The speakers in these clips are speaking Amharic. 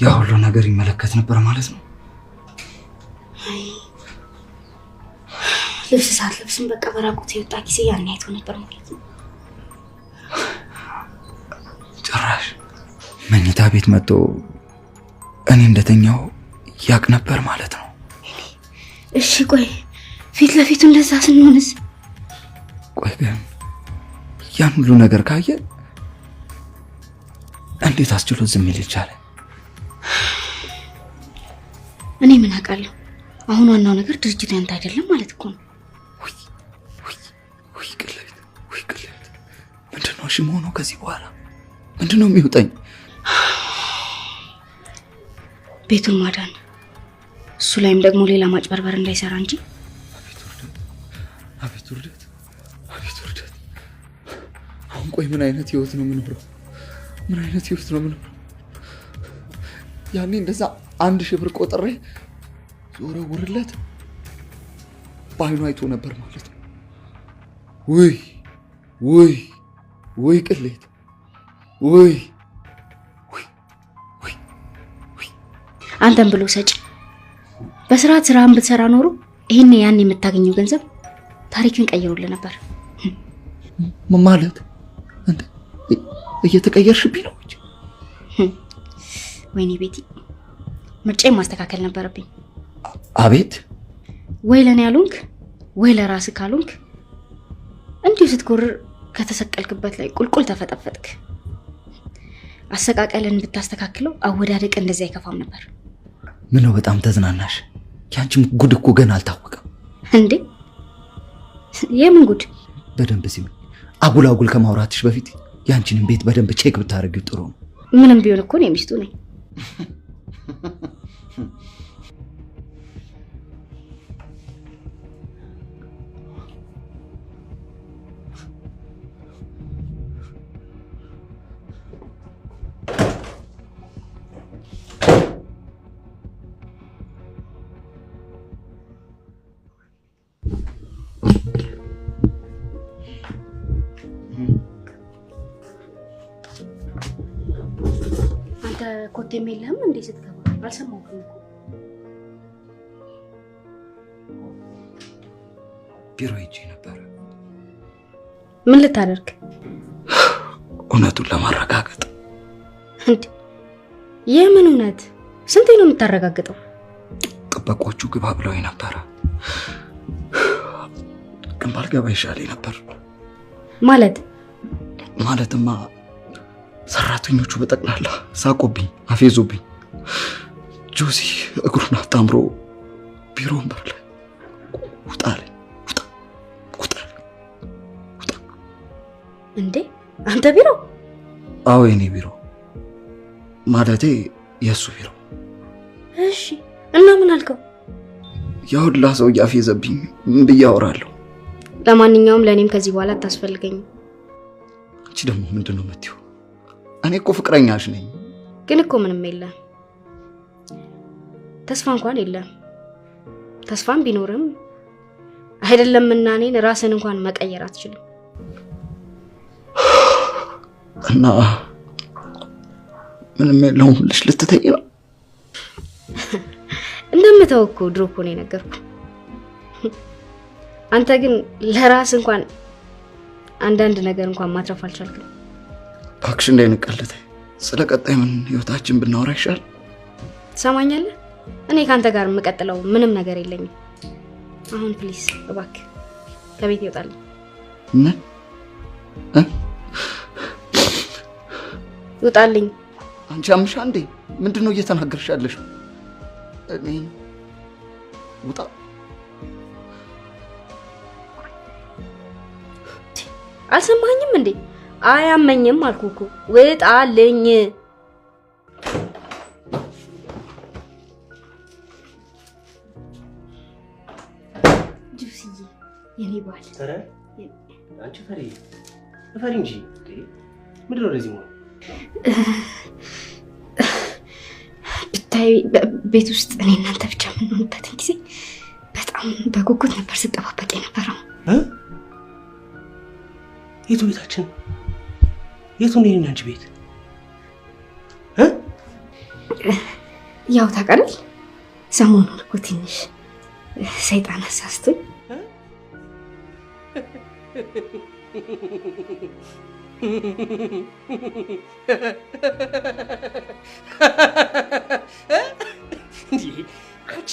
ያ ሁሉ ነገር ይመለከት ነበር ማለት ነው። አይ ልብስ ሳትለብስም በቃ በራቁት የወጣ ጊዜ ያን አይቶ ነበር ማለት ነው። ጭራሽ መኝታ ቤት መጥቶ እኔ እንደተኛው ያቅ ነበር ማለት ነው። እሺ ቆይ ፊት ለፊቱ እንደዛ ስንሆንስ? ቆይ ግን ያን ሁሉ ነገር ካየ እንዴት አስችሎ ዝም ሊል ቻለ? እኔ ምን አውቃለሁ? አሁን ዋናው ነገር ድርጅቱ ያንተ አይደለም ማለት እኮ ነው። ውይ ውይ ውይ ቅሌት፣ ውይ ቅሌት! ምንድን ነው እሺ መሆነው? ከዚህ በኋላ ምንድን ነው የሚውጠኝ? ቤቱን ማዳን፣ እሱ ላይም ደግሞ ሌላ ማጭበርበር እንዳይሰራ እንጂ። አቤት ውርደት! አቤት ውርደት! አቤት ውርደት! አሁን ቆይ ምን አይነት ህይወት ነው የምኖረው? ምን አይነት ህይወት ነው የምኖረው? ያኔ እንደዛ 1,000 ብር ቆጥሬ ዞረውርለት በአይኑ አይቶ ነበር ማለት ነው። ውይ ውይ ውይ ቅሌት! ውይ ውይ ውይ ውይ! አንተን ብሎ ሰጪ በስርዓት ስራህን ብትሰራ ኖሮ ይሄን ያን የምታገኘው ገንዘብ ታሪክን ቀይሮልህ ነበር። ማለት እንዴ እየተቀየርሽብኝ ነው? ወይኔ ቤቲ፣ ምርጫዬን ማስተካከል ነበረብኝ። አቤት። ወይ ለኔ ያሉንክ ወይ ለራስህ ካልሆንክ እንዲሁ ስትጎርር ከተሰቀልክበት ላይ ቁልቁል ተፈጠፈጥክ። አሰቃቀልን ብታስተካክለው አወዳደቅ እንደዚህ አይከፋም ነበር። ምነው በጣም ተዝናናሽ? ያንቺም ጉድ እኮ ገና አልታወቀም። እንዴ የምን ጉድ? በደንብ ሲሚ፣ አጉል አጉል ከማውራትሽ በፊት ያንቺንም ቤት በደንብ check ብታደርጊው ጥሩ ነው። ምንም ቢሆን እኮ እኔ ሚስቱ ነኝ። አንተ ኮቴም የለህም እንዴ ስትገባ? አልሰማሁህም እኮ። ቢሮ ሄጄ ነበር። ምን ልታደርግ? እውነቱን ለማረጋገጥ። እንዴ የምን እውነት? ስንቴ ነው የምታረጋግጠው? ጥበቆቹ ግባ ብለውኝ ነበረ፣ ግን ባልገባ ይሻለኝ ነበር። ማለት? ማለትማ ሰራተኞቹ በጠቅላላ ሳቁብኝ፣ አፌዙብኝ። ጆሲ እግሩን አጣምሮ ቢሮ ወንበር ላይ ውጣ አለኝ። ውጣ ውጣ ውጣ። እንዴ አንተ ቢሮ? አዎ የኔ ቢሮ፣ ማለቴ የእሱ ቢሮ። እሺ እና ምን አልከው? ያ ሁላ ሰው እያፌዘብኝ ምን ብዬ አወራለሁ? ለማንኛውም ለእኔም ከዚህ በኋላ አታስፈልገኝም። አንቺ ደግሞ ምንድን ነው የምትይው? እኔ እኮ ፍቅረኛሽ ነኝ። ግን እኮ ምንም የለም፣ ተስፋ እንኳን የለም። ተስፋም ቢኖርም አይደለምና እኔን ራስን እንኳን መቀየር አትችልም። እና ምንም የለውም ብለሽ ልትተይ ነው? እንደምተው እኮ ድሮ እኮ ነው የነገርኩህ። አንተ ግን ለራስ እንኳን አንዳንድ ነገር እንኳን ማትረፍ አልቻልክም። እባክሽ እንዳይነቀልት ስለ ቀጣይ ምን ህይወታችን ብናወራ ይሻል? ትሰማኛለህ? እኔ ካንተ ጋር የምቀጥለው ምንም ነገር የለኝም። አሁን please እባክህ ከቤት ይወጣልኝ። ምን? እ? ይውጣልኝ። አንቺ አምሻ እንዴ? ምንድነው እየተናገርሽ ያለሽው? እኔ ውጣ? አልሰማኸኝም እንዴ? አያመኝም አልኩህ እኮ። ውጣልኝ። ጁስዬ የኔ ባል። ኧረ አንቺ ፈሪ ፈሪ እንጂ ምንድን ነው እንደዚህ መሆን? ብታይ ቤት ውስጥ እኔ እናንተ ብቻ የምንሆንበትን ጊዜ በጣም በጉጉት ነበር ስጠባበቅ የነበረው። እ? የቱ ቤታችን? የቱ ነው የኔና አንቺ ቤት? እ? ያው ታውቃለህ፣ ሰሞኑን እኮ ትንሽ ሰይጣን አሳስቶኝ። እንዴ አንቺ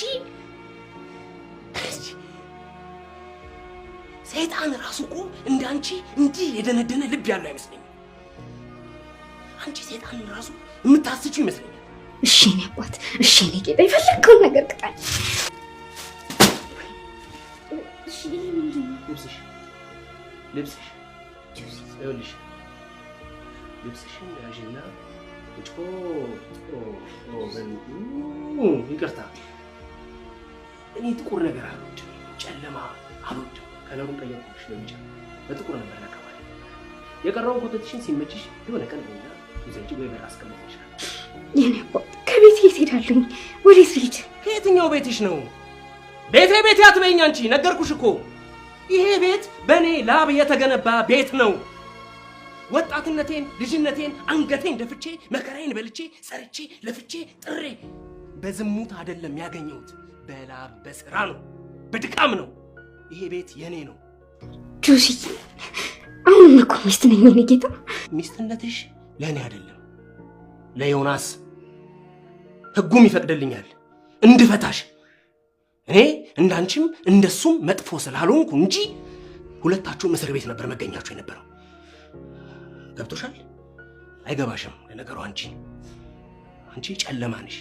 ሰይጣን ራሱ እኮ እንዳንቺ እንዲህ የደነደነ ልብ ያለው አይመስለኝም። አንቺ ሰይጣንን ራሱ የምታስችው ይመስለኛል። እሺ የኔ አባት፣ እሺ የኔ ጌታ፣ የፈለግከውን ነገር ቅጣኝ። እሺ ይሄ ምንድን ነው? ልብስሽ ልብስሽ ይኸውልሽ፣ ልብስሽን ያዥና ይቅርታ፣ እኔ ጥቁር ነገር አልወድም፣ ጨለማ አልወድም። ከለሩን ቀየርኩብሽ ለብቻ በጥቁር ነበር ለከባል። የቀረውን ኮተትሽን ሲመችሽ የሆነ ቀን ነይና ውሰጂ ወይ በር አስቀምጥልሻለሁ። የኔ አባት ከቤት የት ሄዳለሁኝ? ወዴት ልሂድ? ከየትኛው ቤትሽ ነው? ቤቴ ቤቴ አትበይኝ አንቺ። ነገርኩሽ እኮ ይሄ ቤት በእኔ ላብ የተገነባ ቤት ነው። ወጣትነቴን ልጅነቴን አንገቴን ደፍቼ መከራዬን በልቼ ሰርቼ ለፍቼ ጥሬ በዝሙት አይደለም ያገኘሁት፣ በላብ በስራ ነው፣ በድካም ነው። ይሄ ቤት የኔ ነው። ጆሲዬ፣ አሁንም እኮ ሚስት ነኝ የኔ ጌታ። ሚስትነትሽ ለእኔ አይደለም ለዮናስ። ህጉም ይፈቅድልኛል እንድፈታሽ። እኔ እንዳንቺም እንደሱም መጥፎ ስላልሆንኩ እንጂ ሁለታችሁም እስር ቤት ነበር መገኛችሁ የነበረው። ገብቶሻል? አይገባሽም። ለነገሩ አንቺ ጨለማ ነሽ።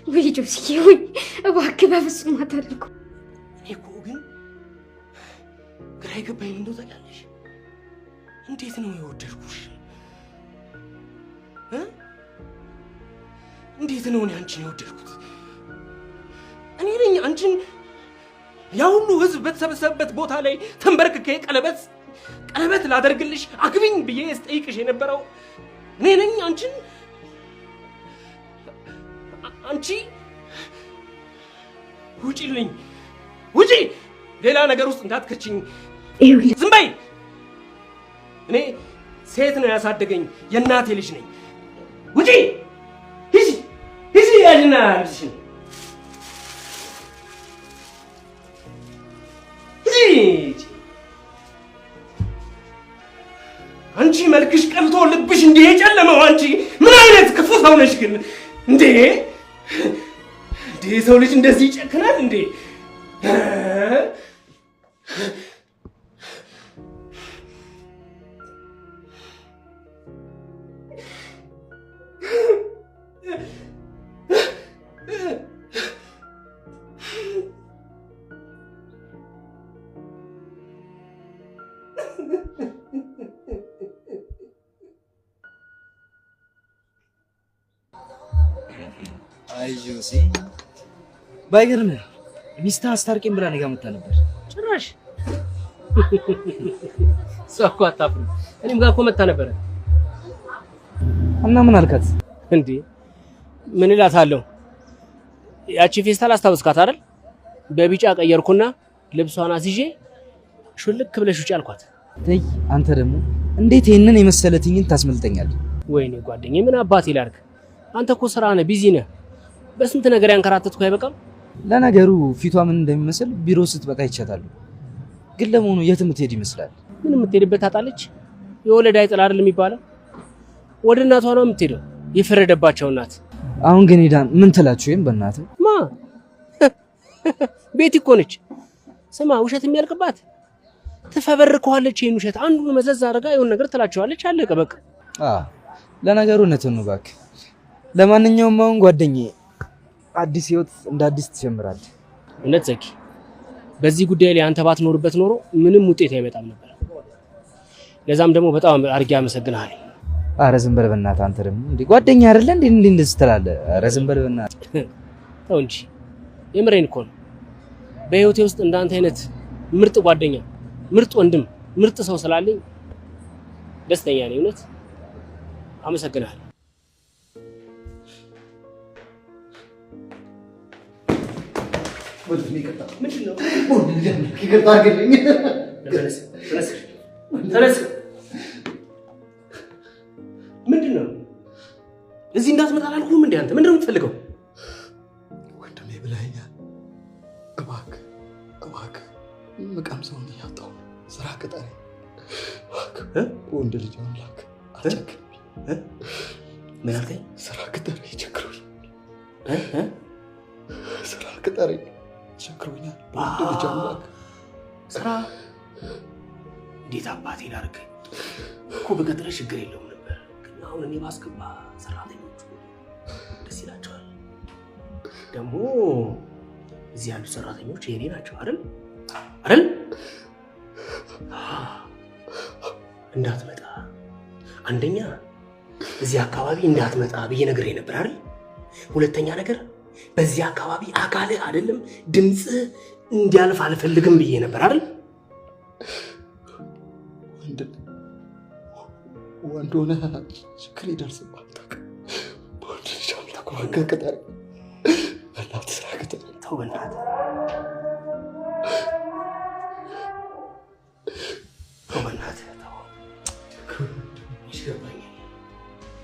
ወይ ጆሲዬ፣ ወይ እባክህ በፍጹም አታደርገው። እኔ እኮ ግን ግራ የገባኝ ምን እንደው ታውቂያለሽ? እንዴት ነው የወደድኩሽ? እንዴት ነው እኔ አንቺን የወደድኩት? እኔ ነኝ አንቺን ያ ሁሉ ህዝብ በተሰበሰበበት ቦታ ላይ ተንበርክኬ ቀለበት ቀለበት ላደርግልሽ አግቢኝ ብዬ ስጠይቅሽ የነበረው እኔ ነኝ አንቺን። አንቺ ውጪልኝ፣ ውጪ! ሌላ ነገር ውስጥ እንዳትከችኝ። ዝም በይ። እኔ ሴት ነው ያሳደገኝ፣ የእናቴ ልጅ ነኝ። ውጪ! ሂጂ፣ ሂጂ! ያዥና ልብስሽን ሂጂ። አንቺ መልክሽ ቀልቶ ልብሽ እንዲህ የጨለመው አንቺ ምን አይነት ክፉ ሰው ነሽ ግን? እንዴ እንዴ! ሰው ልጅ እንደዚህ ይጨክናል እንዴ? አይ ጆሲ፣ ባይገርምህ ሚስትህ አስታርቂኝ ብላ እኔ ጋር መታ ነበር። ጭራሽ እሷ እኮ አታፍርም። እኔም ጋር እኮ መታ ነበረ። እና ምን አልካት? እንዴ ምን እላታለሁ? ያቺ ፌስታል አስታውስካት አይደል? በቢጫ ቀየርኩና ልብሷን አስይዤ ሹልክ ብለሽ ውጪ አልኳት። ተይ አንተ ደግሞ እንዴት ይሄንን የመሰለ ትዕይንት ታስመልጠኛለህ? ወይኔ ጓደኛዬ ምን አባቴ ላድርግ? አንተ እኮ ስራ ነህ፣ busy ነህ። በስንት ነገር ያንከራተትኩ አይበቃም? ለነገሩ ፊቷ ምን እንደሚመስል ቢሮ ስትመጣ ይቻታሉ። ግን ለመሆኑ የት የምትሄድ ይመስላል? ምን የምትሄድበት ታጣለች? የወለደ አይጥል አይደል የሚባለው? ወደ እናቷ ነው የምትሄደው፣ የፈረደባቸው እናት። አሁን ግን ሄዳን ምን ትላችሁ? ይሄን በእናትህ ማ ቤቲ እኮ ነች። ስማ ውሸት የሚያልቅባት ትፈበርከዋለች። ይሄን ውሸት አንዱን መዘዝ አድርጋ የሆነ ነገር ትላቸዋለች። አለቀ በቃ። ለነገሩ እውነትህን ነው እባክህ። ለማንኛውም አሁን ጓደኛዬ አዲስ ህይወት እንደ አዲስ ትጀምራለህ። እውነት ዘኪ፣ በዚህ ጉዳይ ላይ አንተ ባትኖርበት ኖሮ ምንም ውጤት አይመጣም ነበር። ለዛም ደግሞ በጣም አድርጌ አመሰግንሃለሁ። ኧረ ዝም በል በእናትህ። አንተ ደግሞ እንዴ ጓደኛ አይደለ እንዴ እንዴ እንደዚህ ትላለህ? ኧረ ዝም በል በእናትህ። ተው እንጂ የምሬን እኮ ነው። በህይወቴ ውስጥ እንዳንተ አይነት ምርጥ ጓደኛ፣ ምርጥ ወንድም፣ ምርጥ ሰው ስላለኝ ደስተኛ ነኝ። እውነት አመሰግናለሁ። ምንድን ነው እዚህ እንዳትመጣ አላልኩህም እንዴ? አንተ ምንድን ነው የምትፈልገው? ወንድሜ ብለኸኛል። እባክህ እባክህ፣ የምቀምሰውን እያጣሁ ነው። ስራ ቅጠረኝ እባክህ። ወንድ ልጅ አምላክ አትቸግርብኝ። ምን አልከኝ? ስራ ቅጠረኝ፣ ቸግሮኛል። ስራ ቅጠረኝ፣ ቸግሮኛል። በወንድ ልጅ አምላክ ስራ እንዴት አባቴ ላድርግ እኮ በቀጥረህ ችግር የለውም ነበር፣ ግን አሁን እኔ ባስገባ ሰራተኞቹ ደስ ይላቸዋል። ደግሞ እዚህ ያሉ ሰራተኞች የኔ ናቸው አይደል? አይደል? እንዳትመጣ አንደኛ እዚህ አካባቢ እንዳትመጣ ብዬ ነግሬ ነበር አይደል? ሁለተኛ ነገር በዚህ አካባቢ አካልህ አይደለም ድምፅህ እንዲያልፍ አልፈልግም ብዬ ነበር አይደል? ወንድ ሆነህ ችግር ይደርስብሃል። በወንድ ልጅ አምላክ እባክህ ቅጠረኝ፣ በእናትህ ስራ ቅጠረኝ። ተው በእናትህ ተው፣ በእናትህ ተው። መች ገባኝ።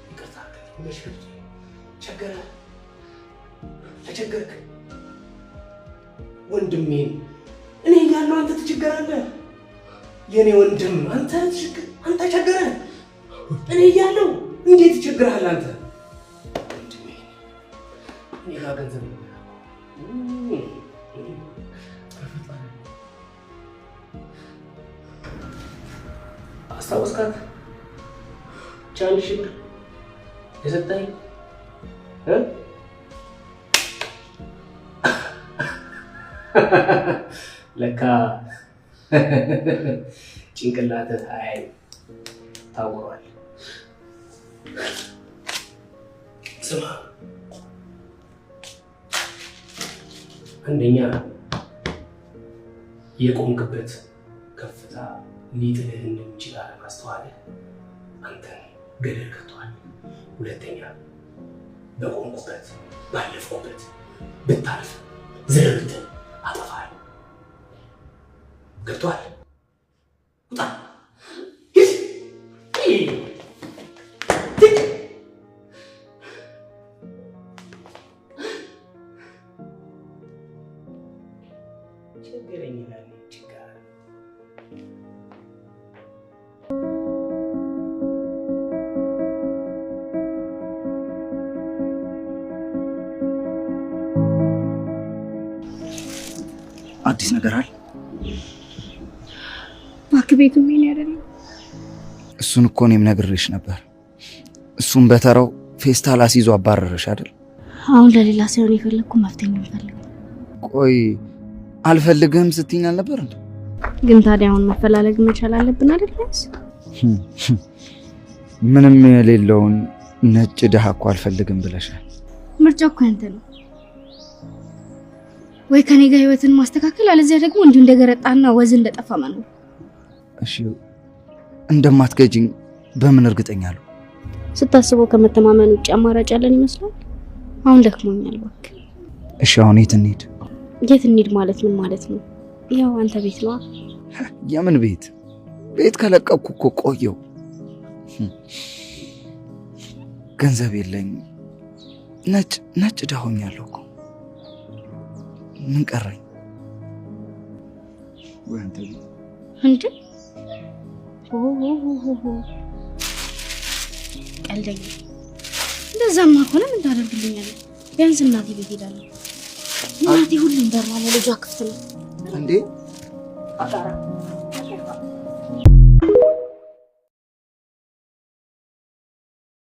ይቅርታ መች ገብቶኝ። ቸገረህ፣ ተቸገርክ። ወንድሜን እኔ እያለሁ አንተ ትቸገራለህ። የኔ ወንድም አንተ አንተ ቸገረህ። እኔ እያለሁ እንዴት ትቸግራለህ አንተ? ወንድሜ እኔ ጋር ገንዘብ አስታወስካት? ብቻ 1000 ብር የሰጠኸኝ ለካ ጭንቅላትህ አያይም ታውሯል። ስማ፣ አንደኛ የቆምክበት ከፍታ ሊጥልህ እንደሚችል አለማስተዋልህ አንተን ገደል ከቷል። ሁለተኛ በቆምኩበት ባለፍኩበት ብታልፍ ዝር ብትል አጠፋለሁ። ገብቶሃል? ውጣ! ሂድ! ቸገረኝ ይላል ችግር። አዲስ ነገር አለ? እባክህ ቤቱ የእኔ አይደለም። እሱን እኮ እኔም ነግሬሽ ነበር። እሱን በተራው ፌስታል አስይዞ አባረረሽ አይደል? አሁን ለሌላ ሳይሆን የፈለግኩ መፍትሄ ነው የምፈልገው። ቆይ አልፈልግህም ስትይኝ አልነበር እንዴ? ግን ታዲያ አሁን መፈላለግ መቻል አለብን አይደል? ቢያንስ ምንም የሌለውን ነጭ ድሃ እኮ አልፈልግም ብለሻል። ምርጫው እኮ ያንተ ነው። ወይ ከኔ ጋር ህይወትን ማስተካከል፣ አለዚያ ደግሞ እንዲሁ እንደገረጣና ወዝ እንደጠፋ መኖር። እሺ እንደማትገጂኝ በምን እርግጠኛ አለሁ? ስታስበው ከመተማመን ውጭ አማራጭ ያለን ይመስላል? አሁን ደክሞኛል እባክህ። እሺ አሁን የት እንሂድ? የት እንሂድ ማለት ምን ማለት ነው? ያው አንተ ቤት ነዋ። የምን ቤት? ቤት ከለቀቅኩ እኮ ቆየው። ገንዘብ የለኝ፣ ነጭ ነጭ ድሃ ሆኛለሁ እኮ። ምን ቀረኝ? ወይ አንተ ቤት እንዴ? ኦ ቀልደኛ። እንደዛማ ከሆነ ምን ታደርግልኛለህ? ቢያንስ እናቴ ቤት ሄዳለሁ። እናቴ ሁሉም በሯ ለልጇ ክፍት ነው። እንዴ? አጣራ